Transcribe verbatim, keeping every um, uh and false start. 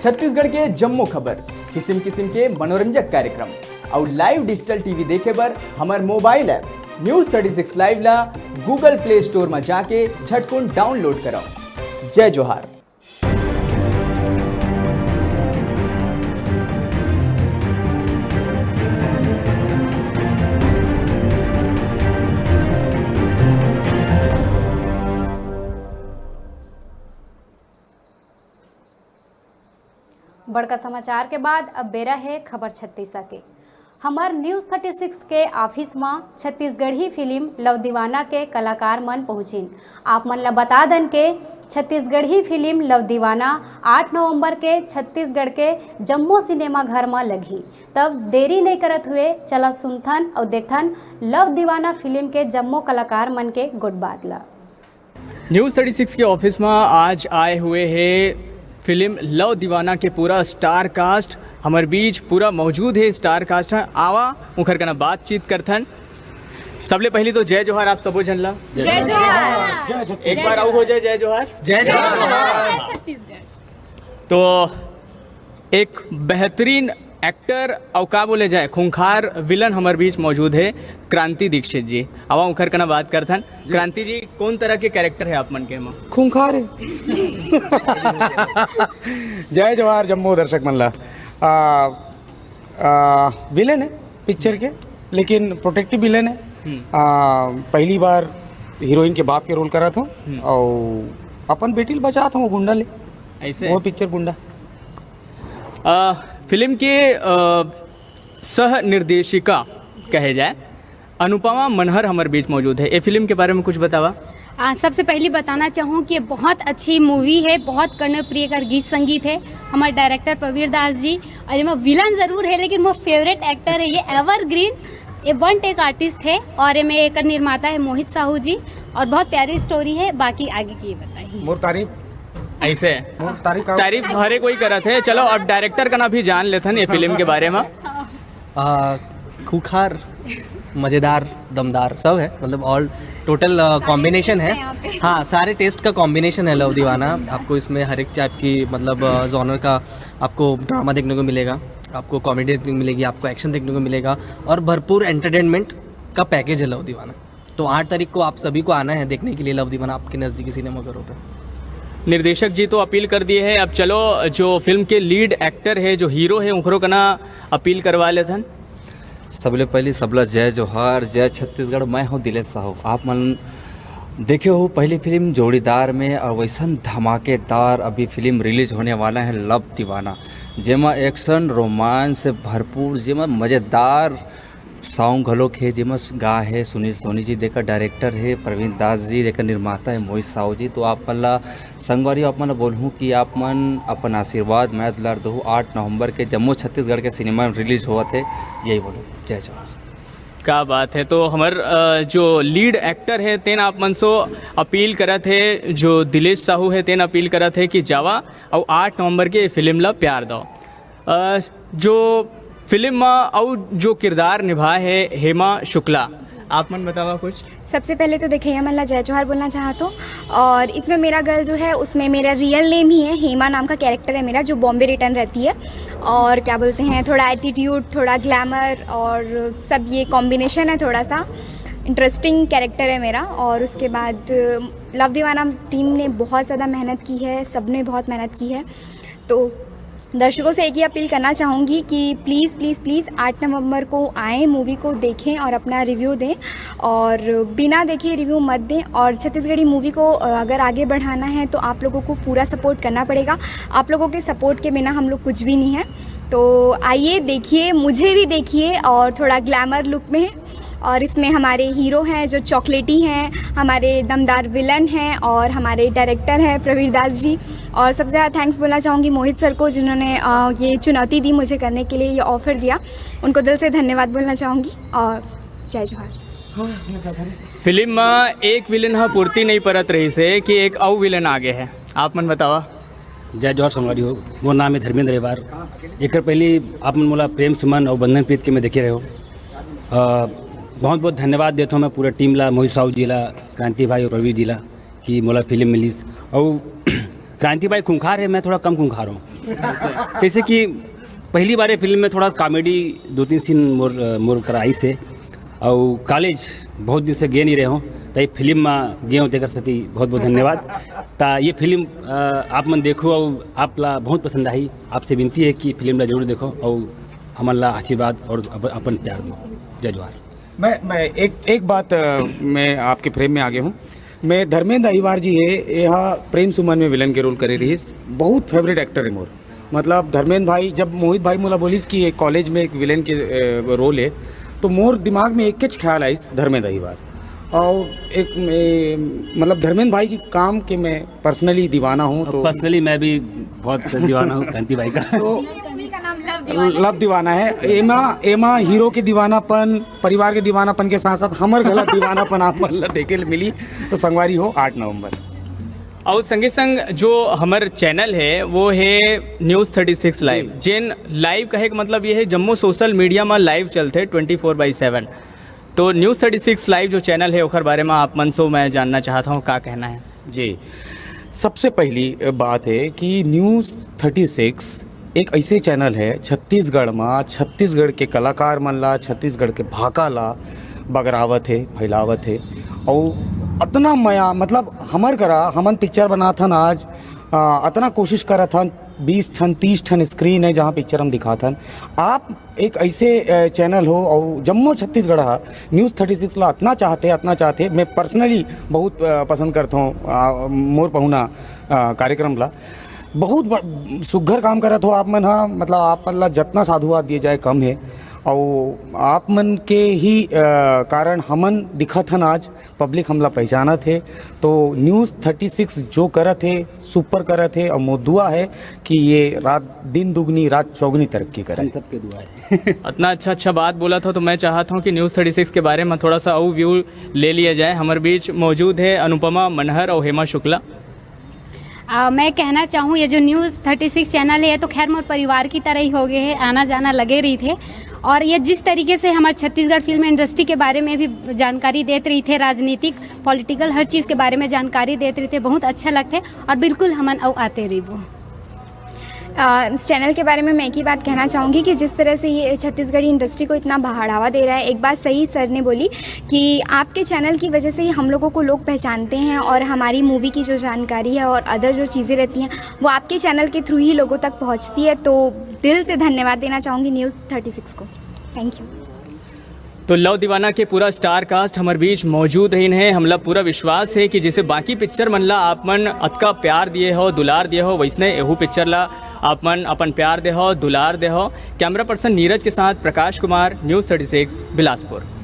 छत्तीसगढ़ के जम्मो खबर, किसिम किसिम के मनोरंजक कार्यक्रम अउ लाइव डिजिटल टीवी देखे बर हमर mobile app news thirty six live ला Google Play Store म जाके झटकुन डाउनलोड करव। जय जोहार। बड़का समाचार के बाद अब बेरा हे खबर छत्तीसा के। हमर न्यूज़ थर्टी सिक्स के ऑफिस म छत्तीसगढ़ी फिल्म लव दीवाना के कलाकार मन पहुंचिन। आप मन ल बता दन के छत्तीसगढ़ी फिल्म लव दीवाना आठ नवंबर के छत्तीसगढ़ के जम्मो सिनेमा घर म लगही। तब देरी नइ करत हुए चला सुनथन अउ देखथन लव दीवाना फिल्म के जम्मो कलाकार मन के गोठ बात ल। न्यूज़ थर्टी सिक्स के ऑफिस में आज आए हुए हे फिल्म लव दीवाना के पूरा स्टार कास्ट हमर बीच पूरा मौजूद हे। स्टार कास्ट ह, आवा उखर कना बातचीत करथन। सबले पहली तो जय जोहार आप सबो झन ला। जय जोहार। एक बार अउ हो जाए जय जोहार। जय जोहार। तो एक बेहतरीन एक्टर अउ का बोले जाए, खूंखार विलन हमर बीच मौजूद हे क्रांति दीक्षित जी। आवा उखर कना बात करथन। क्रांति जी, कौन तरह के कैरेक्टर हे आप मन के एमा? खूंखार हे। जय जोहार जम्मो दर्शक मन ला। आ, आ, विलेन हे पिक्चर के, लेकिन प्रोटेक्टिव विलेन हे। हम्म। आ, पहली बार हीरोइन के बाप के रोल करत हूँ हम्म। अउ अपन बेटी ल बचात हूँ गुंडा ले। ऐसे? वो पिक्चर गुंडा। आ, फिल्म के आ, सह निर्देशिका कहे जाए अनुपमा मनहर हमर बीच मौजूद हे। ए फिल्म के बारे में कुछ बतावा। आ, सबसे पहले बताना चाहूँ कि बहुत अच्छी मूवी है, बहुत कर्णप्रिय का गीत संगीत है, हमारे डायरेक्टर प्रवीर दास जी। और एमा विलन जरूर है, लेकिन वो फेवरेट एक्टर है, ये एवरग्रीन, ये वन टेक आर्टिस्ट है। और एमे एकर निर्माता है मोहित साहू जी। और बहुत प्यारी स्टोरी है, बाकी आगे की बताइए। मोर तारीफ ऐसे मोर तारीफ का तारीफ हरे कोई करत है। चलो, अब डायरेक्टर का ना भी जान लेथन ये फिल्म के बारे में। आ, खूंखार, मज़ेदार, दमदार सब है, मतलब ऑल टोटल कॉम्बिनेशन है। यहाँ पे। हाँ, सारे टेस्ट का कॉम्बिनेशन है लव दीवाना। आपको इसमें हर एक टाइप की, मतलब जॉनर का आपको ड्रामा देखने को मिलेगा, आपको कॉमेडी देखने को मिलेगी, आपको एक्शन देखने को मिलेगा और भरपूर एंटरटेनमेंट का पैकेज है लव दीवाना। तो आठ तारीख को आप सभी को आना है देखने के लिए लव दीवाना आपके नज़दीकी सिनेमाघरों पे। निर्देशक जी तो अपील कर दिए हैं, अब चलो जो फिल्म के लीड एक्टर है, जो हीरो है, उनकरो कना अपील करवा लेथन। सबले पहली सबला जय जोहार, जय छत्तीसगढ़। मैं हूँ दिलेश साहू। आप मन देखे हो पहली फिल्म जोड़ीदार में, और वैसन धमाकेदार अभी फिल्म रिलीज होने वाला है लव दीवाना, जेमा एक्शन रोमांस से भरपूर, जेमा मज़ेदार सॉन्ग घलोक हे, जेमा गा हे सुनील सोनी जी, जेकर डायरेक्टर हे प्रवीण दास जी, जेकर निर्माता हे मोहित साहू जी। तो आप मन ला संगवारी, आप मन ला बोलहूँ कि आप मन अपन आशीर्वाद, मया दुलार दहू। आठ नवंबर के जम्मो छत्तीसगढ़ के सिनेमा में रिलीज होवत हे, यही बोलहूँ। जय जोहार। का बात है। तो हमर अ, जो लीड एक्टर है तेन आप मन सो अपील करत है, जो दिलेश साहू है तेन अपील करत है कि जावा अउ आठ नवंबर के फिल्म ला प्यार दो। अ, जो फिल्म में अउ जो किरदार निभाए है हेमा शुक्ला, आप मन बतावा कुछ। सबसे पहले तो देखइया मन ला जय जोहार बोलना चाहत हूँ। और इसमें मेरा गर्ल जो है, उसमें मेरा रियल नेम ही है, हेमा नाम का कैरेक्टर है मेरा, जो बॉम्बे रिटर्न रहती है। और क्या बोलते हैं, थोड़ा एटीट्यूड, थोड़ा ग्लैमर और सब ये कॉम्बिनेशन है, थोड़ा सा इंटरेस्टिंग कैरेक्टर है मेरा। और उसके बाद लव दीवाना टीम ने बहुत ज़्यादा मेहनत की है, सब ने बहुत मेहनत की है। तो दर्शकों से एक ही अपील करना चाहूँगी कि प्लीज़ प्लीज़ प्लीज़ आठ नवंबर को आएँ, मूवी को देखें और अपना रिव्यू दें। और बिना देखे रिव्यू मत दें। और छत्तीसगढ़ी मूवी को अगर आगे बढ़ाना है तो आप लोगों को पूरा सपोर्ट करना पड़ेगा। आप लोगों के सपोर्ट के बिना हम लोग कुछ भी नहीं है। तो आइए, देखिए, मुझे भी देखिए और थोड़ा ग्लैमर लुक में। और इसमें हमारे हीरो हैं जो चॉकलेटी हैं, हमारे दमदार विलन हैं और हमारे डायरेक्टर हैं प्रवीर दास जी। और सबसे ज़्यादा थैंक्स बोलना चाहूँगी मोहित सर को, जिन्होंने ये चुनौती दी मुझे करने के लिए, ये ऑफर दिया। उनको दिल से धन्यवाद बोलना चाहूँगी और जय जोहार। फिल्म में एक विलेन ह पूर्ति नहीं परत रहिस हे कि एक अउ विलेन आगे है, आप मन बतावा। जय जोहार संगवारी हो, मोर नाम है धर्मेंद्र रेवार। एकर पहले आप मन मोला प्रेम सुमन और बंधन प्रीत के में देखे रहे हो। बहुत बहुत धन्यवाद देता हूँ मैं पूरा टीम ला, मोहित साहू जी ला, क्रांति भाई और प्रवीर जी ला कि मोला फिल्म मिलिस। और क्रांति भाई खूंखार है, मैं थोड़ा कम खूंखार हूँ। कैसे कि पहली बार ये फिल्म में थोड़ा कॉमेडी दो तीन सीन मोर मोर कराई से, और कॉलेज बहुत दिन से गे नहीं रहे हो, तो ये फिल्म में गे हो, तेकर सेती बहुत बहुत धन्यवाद। तो ये फिल्म अ, आप मन देखो और आप ला बहुत पसंद आई। आपसे विनती है कि फिल्म ला जरूर देखो और हमन ला आशीर्वाद और अप- अपन प्यार दो। जय जोहार। मैं मैं एक एक बात अ, मैं आपके फ्रेम में आगे हूँ। मैं धर्मेंद्र अहिवार जी है, यहाँ प्रेम सुमन में विलन के रोल करे रहिस। बहुत फेवरेट एक्टर है मोर। मतलब धर्मेंद्र भाई, जब मोहित भाई मोला बोलिस कि एक कॉलेज में एक विलेन के रोल है, तो मोर दिमाग में एक ख्याल आइस, धर्मेंद्र अहिवार। और एक ए, मतलब धर्मेंद्र भाई की काम के मैं पर्सनली दीवाना हूँ। तो पर्सनली मैं भी बहुत दीवाना हूँ क्रांति भाई का। तो लव दीवाना है। एमा एमा हीरो के दीवानापन, परिवार के दीवानापन के साथ साथ हमर घला दीवानापन आप मन ला देखे ले मिली। तो संगवारी हो, आठ नवंबर। और संगे संग जो हमर चैनल है वो है न्यूज़ थर्टी सिक्स लाइव। जेन लाइव कहे के मतलब ये है, जम्मो सोशल मीडिया में लाइव चलते ट्वेंटी फोर बाई सेवन। तो न्यूज़ थर्टी सिक्स लाइव जो चैनल है ओकर बारे में आप मन से मैं जानना चाहता हूँ, का कहना है? जी, सबसे पहली बात है कि न्यूज़ थर्टी सिक्स एक ऐसे चैनल है छत्तीसगढ़ में, छत्तीसगढ़ के कलाकार मन ला, छत्तीसगढ़ के भाखा ला बगरावत है, फैलावत है। और अतना मया, मतलब हमर करा, हमन पिक्चर बनाथन आज, आ, अतना कोशिश करत हन, बीस ठन तीस ठन स्क्रीन है जहाँ पिक्चर हम दिखाथन। आप एक ऐसे अ, चैनल हो और जम्मो छत्तीसगढ़ हा न्यूज़ थर्टी सिक्स ला अतना चाहते, अतना चाहते। मैं पर्सनली बहुत अ, पसंद करता हूँ आ, मोर पहुना आ, कार्यक्रम ला। बहुत ब- सुग्घर काम करत हो आप मन हा। मतलब आप मन ला जतना साधुवाद दिए जाए कम है। और आप मन के ही अ, कारण हमन दिखत हन आज, पब्लिक हमला पहचानत है। तो न्यूज़ थर्टी सिक्स जो करत है, सुपर करत है, और मोर दुआ है कि ये रात दिन दुगनी रात चौगनी तरक्की करे। सबके दुआ है। इतना अच्छा अच्छा बात बोला था, तो मैं चाहता हूँ कि न्यूज़ थर्टी सिक्स के बारे में थोड़ा सा और व्यू ले लिया जाए। हमारे बीच मौजूद है अनुपमा मनहर और हेमा शुक्ला। आ, मैं कहना चाहूँ, ये जो न्यूज़ थर्टी सिक्स चैनल है, ये तो खैर मोर परिवार की तरह ही हो गए है, आना जाना लगे रही थे। और ये जिस तरीके से हमारे छत्तीसगढ़ फिल्म इंडस्ट्री के बारे में भी जानकारी देत रही थे, राजनीतिक, पॉलिटिकल, हर चीज़ के बारे में जानकारी देत रही थे, बहुत अच्छा लगते। और बिल्कुल हमन अउ आते रहिबो। अ, इस चैनल के बारे में मैं एक ही बात कहना चाहूँगी कि जिस तरह से ये छत्तीसगढ़ी इंडस्ट्री को इतना बढ़ावा दे रहा है, एक बात सही सर ने बोली कि आपके चैनल की वजह से ही हम लोगों को लोग पहचानते हैं और हमारी मूवी की जो जानकारी है और अदर जो चीज़ें रहती हैं, वो आपके चैनल के थ्रू ही लोगों तक पहुँचती है। तो दिल से धन्यवाद देना चाहूँगी न्यूज़ थर्टी सिक्स को। Thank you. तो लव दीवाना के पूरा स्टार कास्ट हमर बीच मौजूद रहिन है। हमला पूरा विश्वास है कि जैसे बाकी पिक्चर मन ला आप मन अतका प्यार दिए हो, दुलार दिए हो, वैसने एहू पिक्चर ला आप मन अपन प्यार दे हो, दुलार दे हो। कैमरा पर्सन नीरज के साथ Prakash Kumar, news thirty six, Bilaspur.